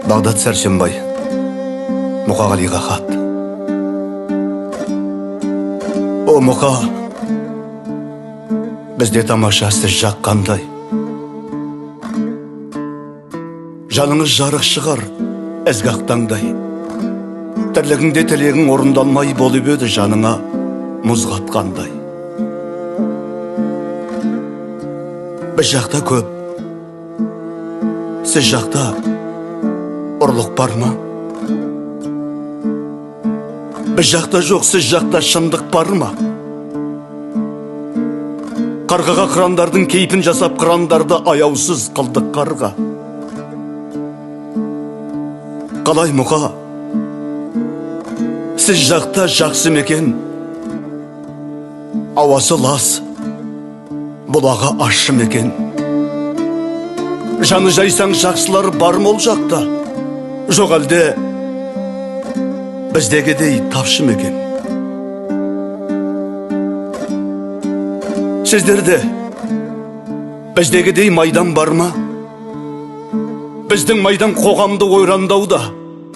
Бағдат Сәрсенбай, Мұқағалиға хат. О, Мұқа, бізде тамаша, сіз жақ қандай? Жаныңыз жарық шығар, ізгі ақ таңдай. Тірлігіңде тілегің орындалмай болып еді жаныңа мұз қатқандай. Біз жақта көп, сіз жақта ұрлық бар ма? Біз жақта жоқ, сіз жақта шындық бар ма? Қарғаға қырандардың кейпін жасап, қырандарды аяусыз қылдық қарға. Қалай, Мұқа? Сіз жақта жақсы мекен? Ауасы лас, бұлағы ащы мекен? Жаны жайсаң жақсылар бар ма ол жақта? Жоқ әлде біздегідей тапшы мекен? Сіздерде біздегідей майдан бар ма? Біздің майдан қоғамды ойрандауда,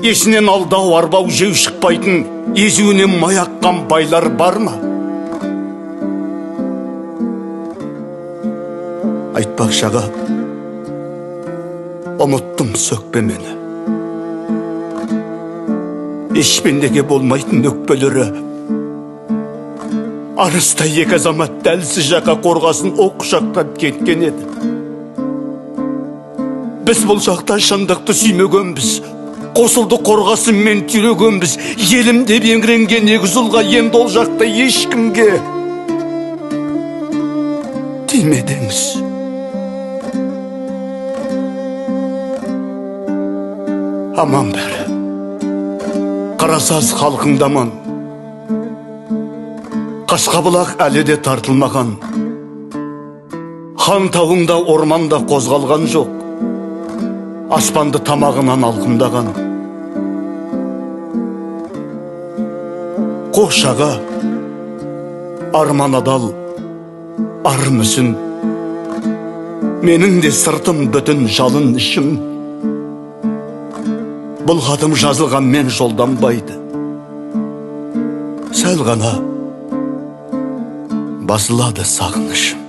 есінен алдау, арбау, жеу шықпайтын, езуінен май аққан байлар бар ма? Айтпақшы аға, ұмыттым, сөкпе мені. Еш пендеге болмайтын өкпелері. Арыста екі азамат дәл сіз жаққа қорғасын оқ құшақтап кеткен еді. Біз бұл жақта шындықты сүймегенбіз. Қосылды қорғасынмен түйрегенбіз. Елім деп еңіренген егіз ұлға енді ол жақта ешкімге тиме деңіз. Аман бәрі. Қарасаз халқыңда аман. Қасқабұлақ әлі де тартылмаған. Хан тауыңда орманда қозғалған жоқ. Аспанды тамағынан алқымдаған. Қош аға, арман адал, ар мүсін. Менің де сыртым бүтін, жалын ішім. Бұл хатым жазылғанмен жолданбайды. Сәл ғана басылады сағынышым.